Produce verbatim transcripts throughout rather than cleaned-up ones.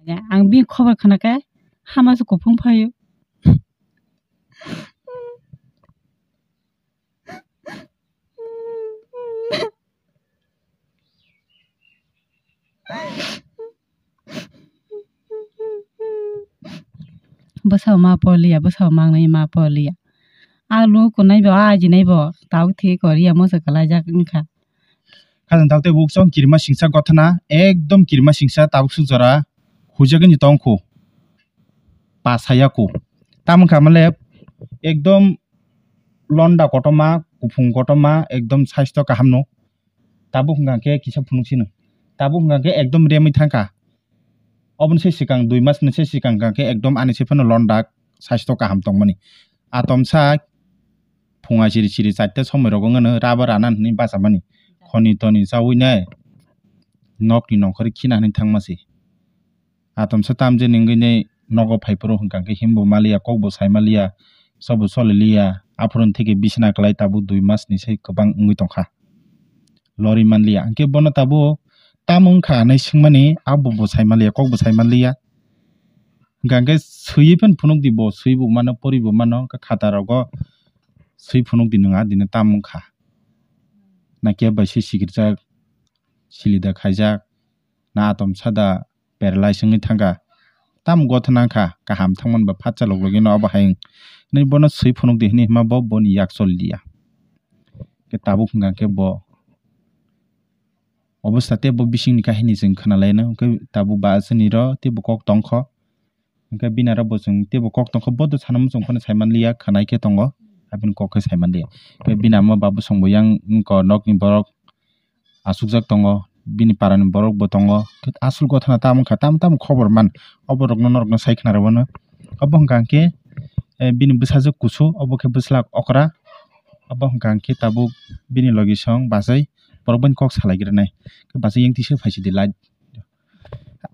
Ang bini khobor khna khe hama se kuphung phaio. Bwsao ma porliya, bwsao mangnai ma porliya. A luku naibo, a ajinaibo, tabuk thik koriya moso kwlaijak wngkha. Khajang tabuk tei bukchong kirima singsa gothana, ekdom kirima singsa tabuk suk jora huijagani tongkhu. Pasayakhu. Tamo wngkha male ekdom londa kotorma, kuphung kotorma, ekdom saisto kaham no. Tabuk hwnkha khe kisa phunuk sino. Tabuk hwnkha khe ekdom remwi thangkha. Oboni se swkang dui mas ni se swkang hwnkha khe ekdom ani se phano londa saisto kaham tongmani. Atomsa phunga siri siri charta somoi rogo wngmano rubber rana hinwi bachamani. Khoni toni chawi nai nokni nongkhor khina hinwi thangma se. Atomsa tamjani wngwi nai nogo phaiphuru hwnkha khe himbo maliya, kokbo sai maliya, sobo choli liya. Aphuru theke bisina kwlai tabuk dui mas ni se kwbang wngwi tongkha. Lori manliya. Hwnkhe bono tabuk tamo wngkha hinwi swngmani, abo bo sai manliya, kokbo sai manliya. Hwnkha khe swiwi phano phunukdi bo, swibo mano, poribo mano, khe khata rogo swi phunukdi nwng a dino tamo wngkha. Nakhe bai se sikirjak, silida khaijak, na atomsa da paralyze wngwi thangkha. Tamo gothana wngkha, kaham thangmani ba phatsa lok logino abo hai wng. Hinwi bono swi phunukdi hinwi hima bo boni yak choliya. Khe tabuk hwnkha khe bo obostha tei bo bisingni kahini chwng khwnalaino, hwnkhe tabuk ba aswkni ro tei bo kok tongkho. Hwnkhe bini aro bo chwng tei bo kok tongkho, bodo sana muchung phano sai manliya, khwnai khe tongo, aboni kok khe sai manliya. Hwnkhe bini ama ba bwsong bo yang wngkha nokni borok achukjak tongo, bini parani borok bo tongo. Aswk gothana tamo wngkha, tamo tamo khobor man, obo rokno norokno sai khna rwmano. Obo hwnkha hwnkhe, eh, bini bwsajwk kusu, obo khe bwslak okra, obo hwnkha hwnkhe tabuk bini logisong bachai borok bini kok salai grinai. Khe bachai yang tisa phaisidi light.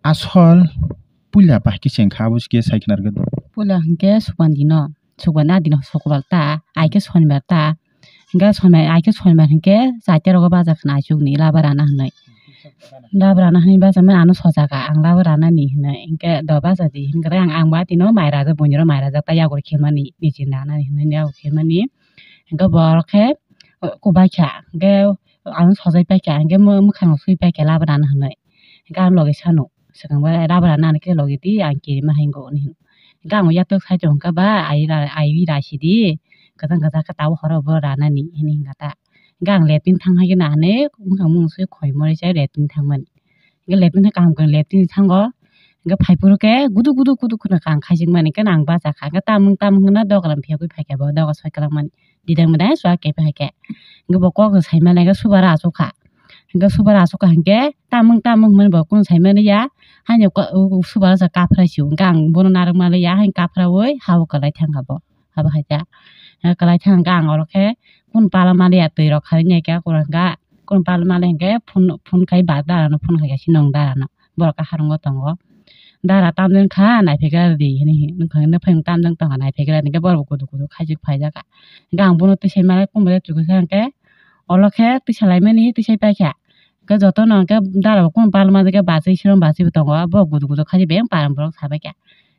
Asol puila bahai khe chengkha abo se khe sai khna rwgwi. Puila hwnkhe Sukmani dino, Sukmani a dino Sukbar ta, ai khe Sonibar ta. Hwnkhe Sonibar, ai khe Sonibar hwnkhe chaita rogo baja khna achukni laba rana hwnwi. Laba rana hwnwi bacha mani ano sojaga ang laba rana ni hwnwi. Hwnkhe do bacha di hwnkhe ang, ang ba tino mai rajak buini ro mai rajak ta yago khemani nichini rana ni hwnwi yago khemani. Hwnkhe borok khe kubai kha hwnkhe ano sojai paikha, hwnkhe mwkhang sui paikha laba rana hwnwi. Hwnkhe ang logi sano, swkang bai laba rana ani khe logi di, ang kirima hai wngkha, hwnwi hino. Hwnkhe ang yatok side o hwnkha ba, ai ra-, ai rasi di, kwchang kwchang khe tabuk horo bo rana ni, hwnwi hwnkha ta. Hwnkhe ang latrine thang hai khe nahani, mwkhang mung sui khoi mori chai latrine thangmani. Hwnkhe latrine thang kaham khe latrine thango, hwnkhe phai phuru khe gudu gudu gudu kheno kang khaijak mani, hwnkhe ang bacha kha, hwnkhe tamung tamung hwnwi doga lam phiyogwi phai kha bo, doga soi kwlangmani. Didang mwnai chwla kephai hai khe. Hwnkhe bo kok se sai mani khe subara achuk kha. Hwnkhe subara achuk kha hwnkhe tamung tamung hwnmani bo kunu sai mani ya. Haino ko-, o, o subara sa kaphra si o. Hwnkhe ang bono narwk mali ya, haino kaphra oi ha o kwlai thang kha bo. Abo hai khe. Hwnkhe kwlai thang kha ang oro khe kunu pala mali ya twi rok kharwi nai khe kura hwnkha. Kunu pala mali hwnkhe phone, phone khai ba dara no phone khai khe si nong dara no. Borok kaharungo tongo. Dara tamjani kha, naipikra di, hwnwi nukha, nukha tamjani tongkha, naipikra di, hwnkhe borok bo kudu kudu khaijak phaijak kha. Hwnkhe ang bono twi sai mani, kumui chuku sa hwnkhe, olo khe twi salaimani, twi sai paikha. Hwnkhe jotono hwnkhe dara bo kunu palma jagwi bachwi, siro bachwi bo tongo, borok kudu kudu khaijak beng paran borok sabaikha.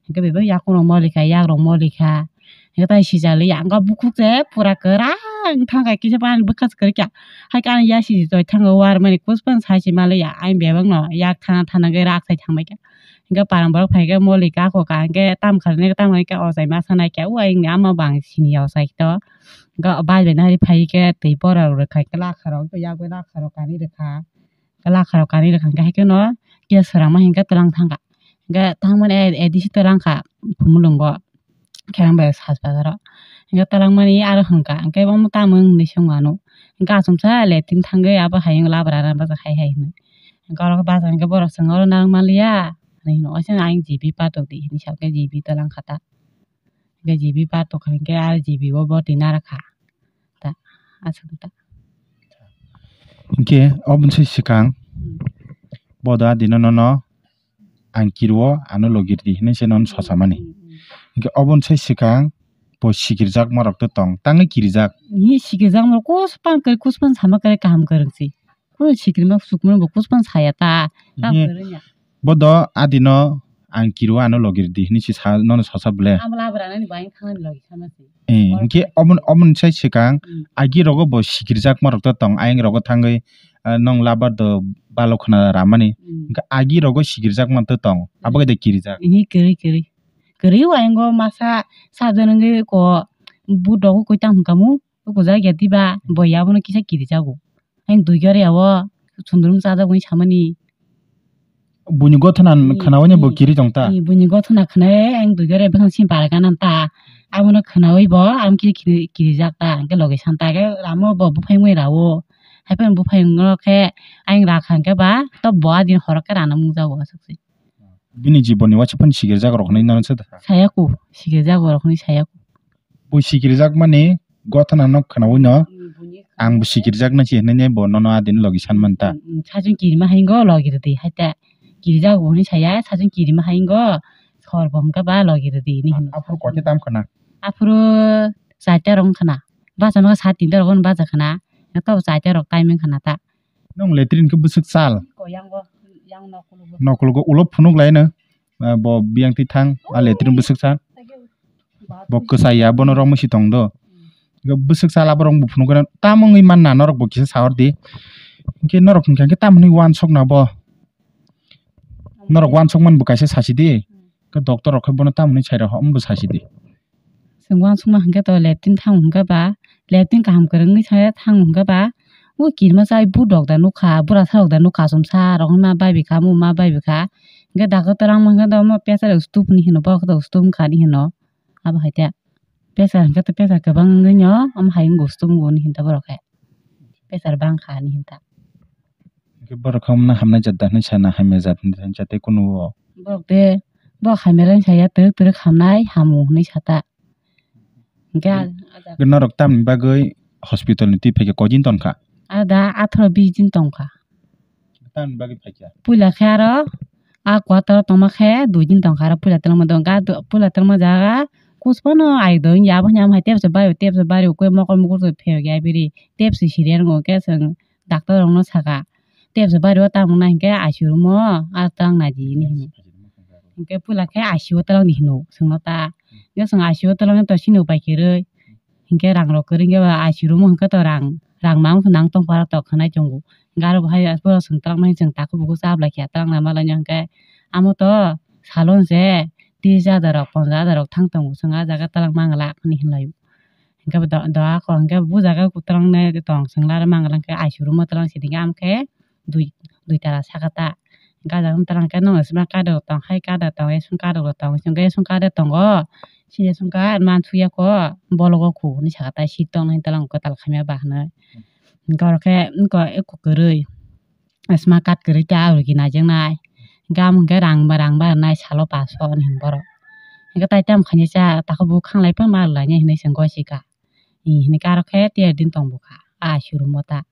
Hwnkhe bebak yakung rok molikha, yak rok molikha. Hwnkhe tai sijali ya, hwnkhe bukhuk se pura kwrang thangkha, kisa pani bwkha se kwrwikha. Hai khe ani yasi toi thango warmani kuspan sai se maliya, ani bebak no yak thana thana khe rak sai thangbaikha. Hwnkhe paran borok phaikhe moli kako ka, hwnkhe tam kharnai tam khe ochai masa naikha, o aying ni ama bang sini ya ochai to. Hwnkhe bai bai nari phaikhe twi pora rwkha khe lakha rok, yak bai lakha rok kani rwkha. Lakha rok kani rwkha hwnkhe, hai kheno kisa swrangma hwnkhe twlang thangkha. Hwnkhe thangmani A D C twlang kha, Khumulwngo, Kherang bai Sas Bazar o. Hwnkhe twlangmani aro hwnkha, hwnkhe omo tamo wng hinwi swng anw. Hwnkhe achomsa latrine thangwi abo hai wng labra rana baja hai hai hinwi. Hwnkhe oro baja hwnkhe borok swng oro narwk manliya hinwi hino. Waisa ayang G B patok di hinwi sa hwnkhe G B twlang kha ta. Hwnkhe G B patok kha hwnkhe aro G B o bo twi narwk kha. Ta, aswk ta. Hwnkhe oboni se swkang, hmm, bodo adino nono ang kirio ano logirdi hinwi se nono, hmm, sosamani. Hmm, hmm. Hwnkhe oboni se swkang bo sikirjakma rok to tong, tangwi kirijak. Hi sikirjakma rok kuspan kwrwi, kuspan sama kwrwi kaham kwrwng si. Kunu sikirma sukma bo kuspan saya ta, ta, hwnkhe kwrwngya. Bodo adino ang kiriwi ano logi rwdi hinwi se sa, nono sasa ble. Amo labrana ni bai thangnani logi sama se. Eh, hingke omo, omo sai swkang, hmm, agi rogo bo sikirjakma rok to tong, ayang rogo thangwi, ah, nong labar do balo khna ramani. Hmm. Hingke agi rogo sikirjakma to tong, abo khe de kirijak. Ini kiri, kiri. Kiri o ayang o masa sajan wngwi ko but rogo koi tang hwnkha mu. Tuku jak ya diba, bo ya bono kisa kiri jago. Ang dui gari ya o, sundrum chajak uni samani. Buini gothana khnawi bo kiri tong ta? Buini gothana khnawi ang dui gari bwkhang simi bara gana ta. Abono khnawi bo, ang kiri, kiri, kiri jak ta, ang khe logi san ta, khe ramo bo buphai wngwi rao. Haiphano buphai wngno khe ang rakha hwnkhe ba, to bo adin horo khe rana mung jago aswk se. Bini jibon ni waisa phano sikirjak rok hinwi nono se da? Saya ku, sikirjak rok hinwi saya ku. Bo sikirjak mani gothana no khnawi no, hmm, ang bo sikirjak na si hinwi bo nono adin logi san man ta. Hmm, hmm, sajung kirima hai go logi rwdi hai ta. Kirjak bo hinwi saya, sajung kirima hai go sor bo hwnkha ba logi rwdi hinwi hino. Aphuru koita tam khna? Aphuru chaita rok wngkhna. Bacha no sa tinta rok bacha khna. Tok chaita rok time wngkhna ta. Nong latrine khe bwswk sal. Ko yang bo, yang nokologo. Nokologo ulo phunuk lai no. Ah, bo biyang twi thang, ah, latrine bwswk sal. Bo kwchai ya, bono romwi si tong do. Bwswk sal aborok bo phunuk gana. Tamo wngwi manna norok bo kisa sahor di. Hwnkhe norok hwnkha khe tamo hinwi uansuk na bo. Norok uansuk man bo kaisa sasi di. Khe doctor rok khe bono tamo hinwi sai rw hom bo sasi di. Chwng uansukma hwnkhe to latrine thang hwnkhe ba, latrine kaham kwrwngwi se thang hwnkhe ba, o kirima chai but rok da nukha, burasa rok da nukha, achomsa rok ma bai bikha, muma bai bikha. Hwnkhe dakhe twlang ma hwnkhe to omo pressure stop ni hino, borok khe to stop wngkha ni hino. Abo hai te pressure hwnkhe to pressure kwbang wngwi no, omo hai wngwi stop wngwi ni hinta borok khe. Pressure bang kha ni hinta. Hwnkhe borok khe omo hamnai jat da hinwi sana, hamya jat hinwi sana, jate kunu o. Borok de, borok hamya rang saya, twrwk twrwk hamnai, hamu hinwi sata. Hwnkhe a, a jaga. Norok tamni bagwi hospital ni twi phaikha koi din tonkha? Ada atharo bis din tongkha. Tamni bagwi phaikha? Puila khe aro a quarter o tongma khe dui din tongkha, aro puila twlangma tongkha, puila twlangma jaga kusphano ai do wngya, abo hwnwi amo hai tebsa bari, tebsa bari ukui mokol mukur phiyok ya biri, tebsi siri aro hwnkhe chwng doctor rokno saka, tebsa bari o tamo nai hwnkhe I C U room o a twlang naidi hinwi hino. Hwnkhe puila khe I C U o twlang di hino chwngno ta. Hwnkhe chwng I C U o twlangwi to chini upai kwrwi. Hwnkhe rang rok kwrwi hwnkhe ba I C U room o hwnkhe to rang, rang mangsa nang tong phara to khwnai tongo. Hwnkhe aro bo hai borok chwng twlang mani chwng takhuk bukhuk cha bwlai khe twlang na malai no hwnkhe amo to salo se tris hajar rok ponchash hajar rok thang tongo chwng ah jaga twlang mangala hinwi hinlai o. Hwnkhe bo do, doa kho hwnkhe bo jaga twlang nai tong chwng laro mangala hwnkhe I C U room o twlang sidi hwnkhe amo khe dui, dui tala saka ta. Hwnkhe ah jaga twlang khe nwng sma card rok tong hai card rok tong ration card rok tong chwng ration card tongo. Sini ration card man suya kho bologo khu hinwi saka ta seat tong nai twlang kwtal khamya ba hinwi. Hwnkhe oro khe wngkha eko kwrwi. Sma card kwrwi ta rwgwi naijaknai. Hwnkhe amo hwnkhe rang ba, rang ba rwnai salo paso hinwi borok. Hwnkhe tai tamo khainwi cha takhuk bukhuk khanglai phano ma rwlainai hinwi chwng gosika. Hinwi khe aro khe ter din tong bukha a I C U room o ta.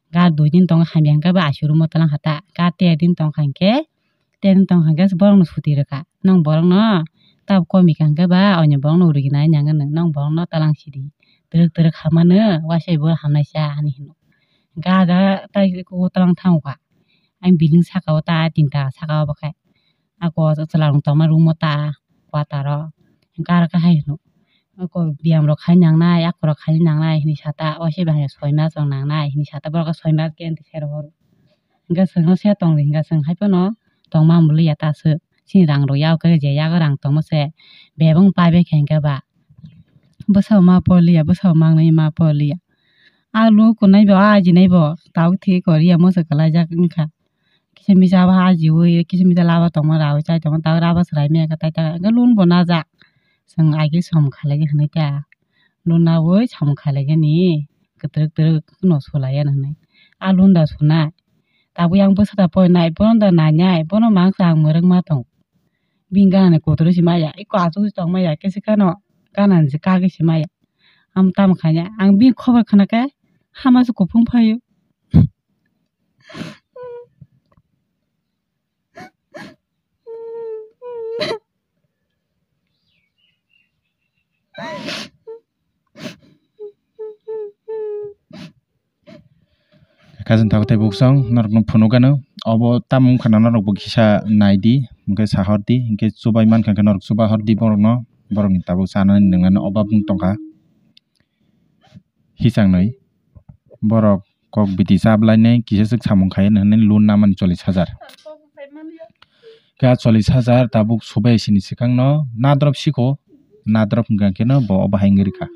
Ga dui din tongo hamya hwnkhe ba I C U room o twlang kha ta. Ga ter din tong kha hwnkhe, ter din tong kha hwnkhe borokno suti rwkha. Nwng borokno tabuk komikha hwnkhe ba, oinwi borokno rwgwi nai nangwi nwng, nwng borokno twlang sidi. Twrwk twrwk hamano, uaisa bo hamnaisa hinwi hino. Ga da tai kok o twlang thango kha. Ang building saka o ta tinta saka o bo khe. Ako chwla rok tongma room o ta quarter o. Hwnkhe aro khe hai hino. Ako biyam rok khai nangnai, ako rok khai nangnai hinwi sata. O se bai soi mas rok nangnai hinwi sata. Borok khe soi mas khe sai rw horo. Hwnkhe chwngno se tong di hwnkhe chwng hai phano tongma muli ya ta aswk. Chini rang rok yak khe je yago rang tongma se bebak pai bai khe hwnkhe ba. Bwsao ma pol ya, bwsao mangnai ma pol ya. A luku nai bo, a aji nai bo, tabuk thik kori ya moso kwlai jak wngkha. Kisa misa abo ajiui, kisa misa laba tongma raui chai tongma, tabuk raba swrai maya khe tai ta, hwnkhe lun bo najak. Chwng agi som khalai hinui ta, lun naui som khalai gani, kwtwrwk kwtwrwk no sulai ya hinui. A lun da sunai, tabuk yang bwsa da poinai, bono da nainai, bono mangsa ang mwrwk ma tong. Bini gana ni kotoro se maya, eko aswk se tong maya, kisa kheno gana ni se kagwi se maya. Amo tamo khaina, ang bini khobor khna khe hama se kuphung phaio. Kha chwng tabuk tei buksong norokno phunukgano, Obo tamo wngkha na norok bo kisa nai di, hwnkhe sa hor di, hwnkhe chubai mankha khe norok chuba hor di borok no, borok ni tabuk chanani nwngnani obab wng tongkha. Hichang noi borok kok biti chap lainai kisa swk samung khai hwnwi loan namani chollish hajar. Khe ah chollish hajar tabuk subai sini swkang no nadrop siko, nadrop hwnkha khe no bo obo hai wngwi rwkha.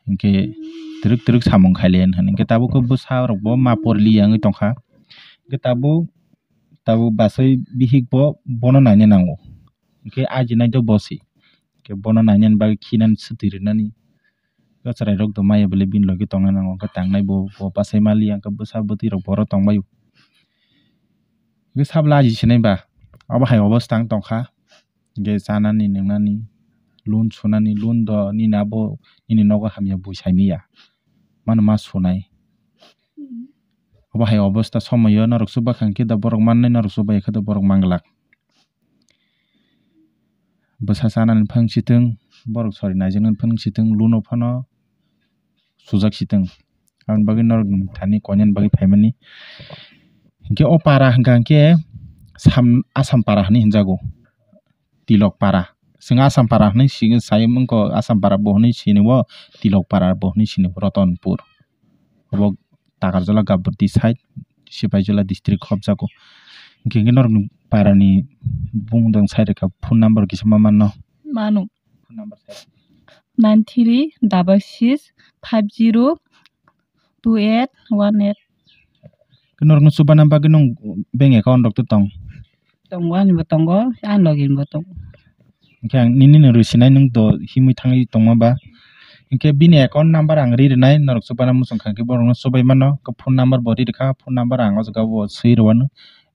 Hinkhe twrwk twrwk samung khai lai hwn hwn hinkhe tabuk khe bwsa rok bo ma porli ya wngwi tongkha. Hinkhe tabuk, tabuk bachai bihik bo bono naina nango. Hinkhe ajinai do bo se. Hinkhe bono nainani bagwi khinani swtwi rwnani. Chwrairok do maya bwlwi bini logi tongna nango, hinkhe tangnai bo, bo bachai maliya, hinkhe bwsa bwtwi rok bo oro tongbaio. Hinkhe sabla aji sinai ba, obo hai obosta wng tongkha. Hinkhe chanani nwngnani, loan sunani, loan do nini abo nini nogo hamya bui saimanya. Mano ma sunai. Obo hai obosta somoyo norok chuba kha hinkhe da borok mannai, norok chuba ya khe da borok manglak. Bwsa chanani phang sitwng, borok sori naijaknani phang sitwng, luno phano sujak sitwng. Aboni bagwi norok thani koinani bagwi phaimani. Hinkhe o para hwnkha hinkhe Sam-, Assam para hinwi hinjago. Tilok para. Chwng Assam para hinwi si-, sai mangkho, Assam para bo hinwi sini bo, Tilok para bo hinwi sini bo, Ratanpur. Obo Takarjala Gabbardhi side, Sipaijala district hopjago. Hinkhe hinkhe norokni parani bumung dong sai rwkha, phone number kisa ma manno. Mano. Phone number sai. Nine three double six five zero two eight one eight. Norokno chubana bagwi nwng bank account rok to tong? Tongo, ani bo tongo, ani logi ni bo tongo. Hinkhe ang nini no rwsinai nwng do himwi thangwi tongma ba. Hinkhe bini account number ang ri rwnai, norok chubana muchung kha khe borokno chubai mano. Khe phone number bo ri rwkha, phone number ang o jaga o swi rwano.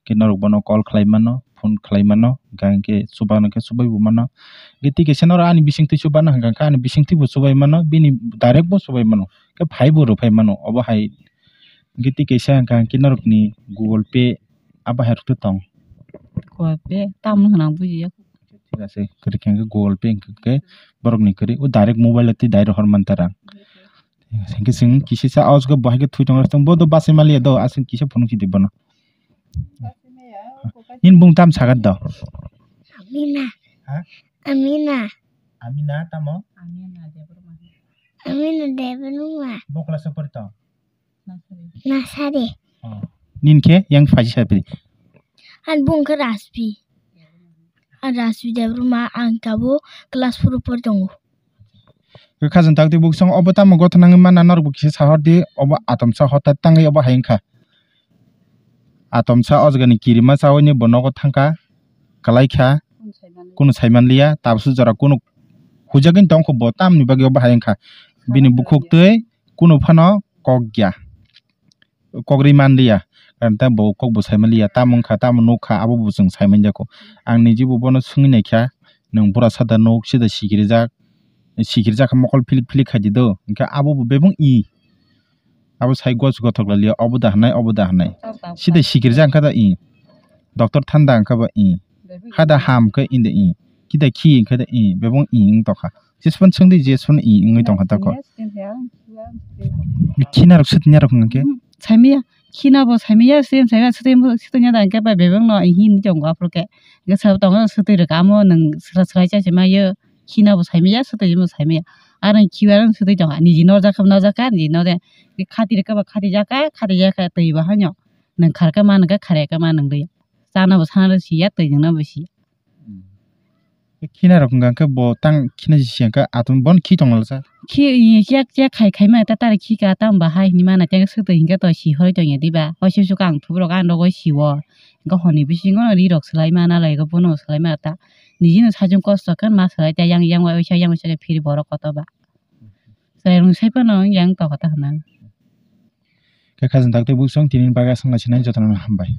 Khe norok bono call khlai mano, phone khlai mano, hinkhe ang khe chubano khe chubai bo mano. Hinkhe twi kaisa norok ani bisingtwi chubana hwnkha khe ani bisingtwi bo chubai mano, bini direct bo chubai mano. Khe phai bo rwphai mano, obo hai. Hinkhe twi kaisa hwnkha khe norokni Google Pay abo hai rwktwi tong. Google Pay tamo hwnwi ang bujiya. Thik ase, kwrwi khe Google Pay hwnkhe borokni kwrwi o direct mobile o twi direct hor man tara. Hinkhe chwng kisa sa o jaga bo hai khe thwi tong bo do bachai maliya do, aswk kisa phunuk si di bono. Nini bung tam sagat do? Amina. Ha? Amina. Amina tamo? Amina Debbarma. Bo class o pori tong? Nasari. Oh. Nini khe yang phaji sapi? Ani bung khe Raspi. Ani Raspi Debbarma, ang tabuk class four o pori tongo. Khe khajang tak twi buksong obo tamo gothon nangwi manna norok bo kisa sa hor di, obo atomsa hota tangwi obo hai wngkha. Atomsa o jaga ni kirima chawi ni bo nogo thangkha, kwlai kha, kunu sai manliya, tabsu jora kunu hujagwi tongkha bo tamni bagwi obo hai wngkha. Bini bukhuk twi kunu phano kok ya. Kok ri man liya, karon ta bo kok bo sai man liya, tamo wngkha, tamo nukha, abo bo chwng sai man jako. Ang niji bo bono swngwi naikha, nwng bura sada nuk, sida sikirijak, sikirijak kha mokol philik philik khai di do, hinkhe abo bo bebak i, abo sai gos gothok lai liya, obo da hinai, obo da hinai, sida sikirijak wngkha da i, doctor thanda wngkha ba i, hada ham khe i da i, kida khi wngkha da i, bebak i wng tokha. Jesphano swngdi, jesphano i wngwi tongkha tako. Khina rok swtwina rok hwnkhe? Saimaya, khina bo saimaya, swtwi saimaya, swtwi swtwina da hwnkhe bai bebak no hinwi tongo aphuru khe. Hwnkhe sabo tongo swtwi rwkha, amo nwng swra swrai cha se maya, khina bo saimaya, swtwi bo saimaya. Aro khibar swtwi tongo, niji norjak khe norjak kha, niji norjak. Khati rwkha ba khati jak kha, khati jak kha twi bo haino. Nwng kharkha ma nwng khe kharya kha ma nwng rw. Chana bo sana rw siya, twi nwngna bo siya. Khina rok hwnkha khe bo tang khina si hwnkha atom bon khi tong lasa. Khi, ya, ya khai khai ma ta tar khi ka tam ba hai hinwi mana teng swtwi hinkhe to si hoi tong ya diba. Waisa suka ang thubrok ang rogo siwo. Hinkhe honi bisingo ri rok swlai mana lai go bono swlai ma ta. Niji no sajung kosto khe ma swlai ta yang yang waisa yang waisa phiri borok koto ba. Swlai rung sai phano yang to kota hana. Khe khajang tak tei buksong tini bagwi aswk naisinai jotono hambai.